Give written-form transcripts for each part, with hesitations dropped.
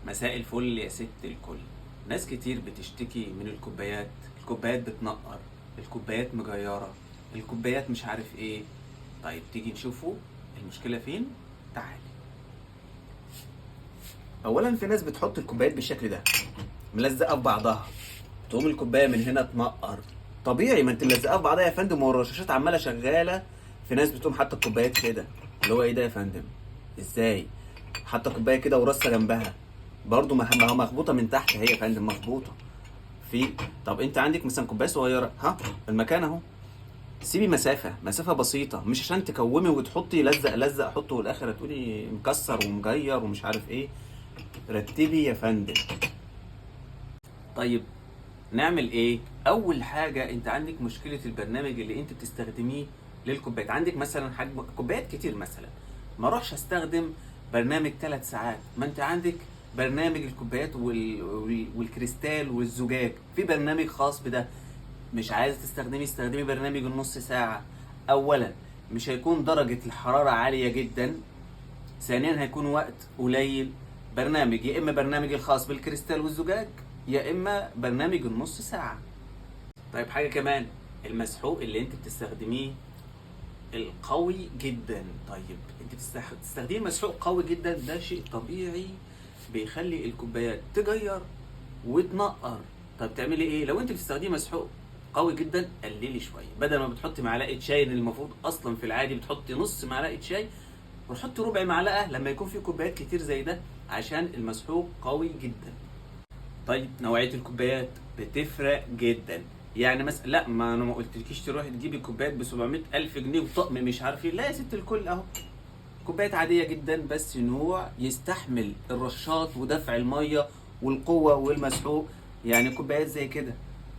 مساء الفل يا ست الكل. ناس كتير بتشتكي من الكوبايات، الكوبايات بتنقر، الكوبايات مجيرة، الكوبايات مش عارف ايه. طيب تيجي نشوفه المشكلة فين؟ تعالي. اولا في ناس بتحط الكوبايات بالشكل ده، ملزقة في بعضها، تقوم الكوباية من هنا تنقر. طبيعي، ما انت ملزقة في بعضها يا فندم والرشاشات عمالة شغالة. في ناس بتقوم حاطة الكوبايات كده، اللي هو ايه ده يا فندم؟ ازاي؟ حاطة كوباية كده ورصة جنبها، برضو ما هو مخبوطة من تحت هي يا فندم، مخبوطة في. طب انت عندك مثلا كوباية صغيرة، ها المكان اهو، سيبي مسافة، مسافة بسيطة، مش عشان تكومي وتحطي لزق لزق حطه والاخر هتقولي مكسر ومجير ومش عارف ايه. رتبي يا فندم. طيب نعمل ايه؟ اول حاجة انت عندك مشكلة البرنامج اللي انت بتستخدميه للكوبايات. عندك مثلا حجم كوبايات كتير، مثلا ما اروحش استخدم برنامج 3 ساعات، ما انت عندك برنامج الكوبايات والكريستال والزجاج، في برنامج خاص بده. مش عايز تستخدمي، استخدمي برنامج النص ساعة. اولا مش هيكون درجة الحرارة عالية جدا، ثانيا هيكون وقت قليل. برنامج يا اما برنامج الخاص بالكريستال والزجاج، يا اما برنامج النص ساعة. طيب حاجة كمان، المسحوق اللي انت بتستخدميه القوي جدا. طيب انت بتستخدمي مسحوق قوي جدا، ده شيء طبيعي بيخلي الكوبايات تجير وتنقر. طب تعملي ايه لو انت بتستخدمي مسحوق قوي جدا؟ قللي شوية، بدل ما بتحطي معلقه شاي اللي المفروض اصلا في العادي بتحطي نص معلقه شاي، وحطي ربع معلقه لما يكون في كوبايات كتير زي ده، عشان المسحوق قوي جدا. طيب نوعية الكوبايات بتفرق جدا. يعني مثلا لا، ما انا ما قلتلكيش تروحي تجيبي كوبايات ب 700,000 جنيه وطقم مش عارف ايه، لا يا ست الكل، اهو كوبايات عادية جدا، بس نوع يستحمل الرشاط ودفع المية والقوة والمسحوق. يعني كوبايات زي كده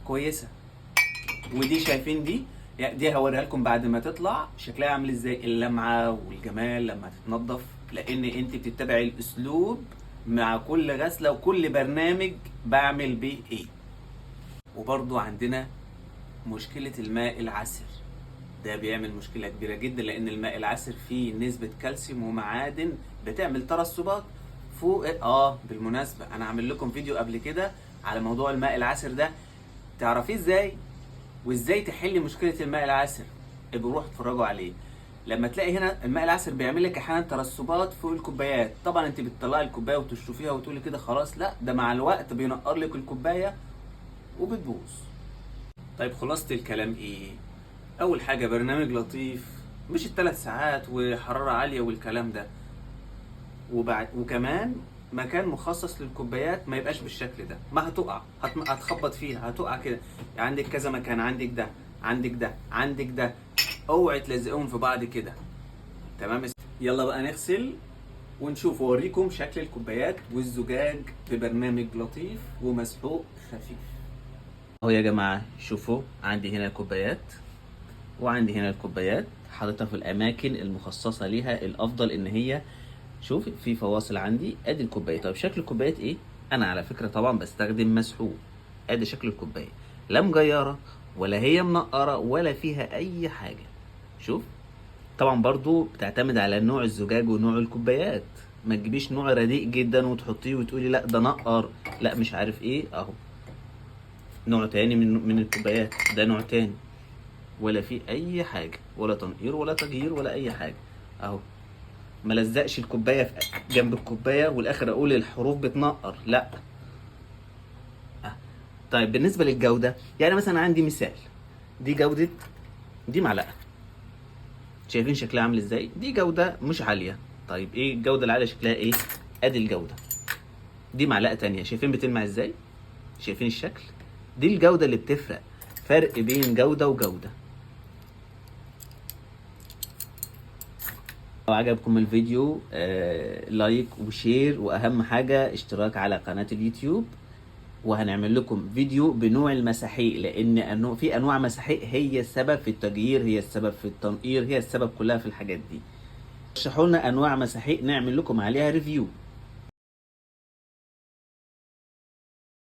كويسة. ودي شايفين دي، يعني دي هوريها لكم بعد ما تطلع شكلها عامل ازاي، اللمعة والجمال لما تتنضف، لان انت بتتبعي الاسلوب مع كل غسلة وكل برنامج بعمل بيه ايه. وبرضو عندنا مشكلة الماء العسر، ده بيعمل مشكلة كبيرة جدا، لأن الماء العسر فيه نسبة كالسيوم ومعادن بتعمل ترسبات فوق. بالمناسبة أنا عامل لكم فيديو قبل كده على موضوع الماء العسر ده، تعرفيه إزاي وإزاي تحلي مشكلة الماء العسر، ابقوا روحوا اتفرجوا عليه. لما تلاقي هنا الماء العسر بيعمل لك احيانا ترسبات فوق الكوبايات، طبعا انت بتطلعي الكوباية وتشوفيها وتقولي كده خلاص، لا ده مع الوقت بينقر لك الكوباية وبتبوظ. طيب خلاصة الكلام ايه؟ اول حاجة برنامج لطيف، مش الثلاث ساعات وحرارة عالية والكلام ده، وكمان مكان مخصص للكوبايات ما يبقاش بالشكل ده، ما هتقع، هتخبط فيها، هتقع كده. يعني عندك كذا مكان، عندك ده، عندك ده، عندك ده، اوعي تلزقهم في بعض كده. تمام، يلا بقى نغسل ونشوف واوريكم شكل الكوبايات والزجاج ببرنامج لطيف ومسحوق خفيف. اهو يا جماعة شوفوا، عندي هنا الكوبايات وعندي هنا الكوبايات، حاططها في الاماكن المخصصة ليها. الافضل ان هي شوف في فواصل عندي. ادي الكوباية. طيب شكل الكوبايات ايه؟ انا على فكرة طبعا بستخدم مسحوق. ادي شكل الكوباية، لا مجيره ولا هي منقره ولا فيها اي حاجة. شوف، طبعا برضو بتعتمد على نوع الزجاج ونوع الكوبايات، ما تجيبيش نوع رديء جدا وتحطيه وتقولي لا ده نقر، لا مش عارف ايه. اهو نوع تاني من الكوبايات، ده نوع تاني، ولا فيه اي حاجة، ولا تنقير ولا تغيير ولا اي حاجة. اهو ما لزقش الكوباية في جنب الكوباية والاخر اقول الحروف بتنقر، لا. طيب بالنسبة للجودة، يعني مثلا عندي مثال، دي جوده، دي معلقه، شايفين شكلها عامل ازاي؟ دي جوده مش عالية. طيب ايه الجودة العالية شكلها ايه؟ ادي الجودة. دي معلقه تانية، شايفين بتلمع ازاي؟ شايفين الشكل؟ دي الجودة اللي بتفرق، فرق بين جوده وجوده. لو عجبكم الفيديو like و share، واهم حاجة اشتراك على قناة اليوتيوب. وهنعمل لكم فيديو بنوع المساحيق، لان في انواع مساحيق هي السبب في التغيير، هي السبب في التنقير، هي السبب كلها في الحاجات دي. رشحوا لنا انواع مساحيق نعمل لكم عليها review.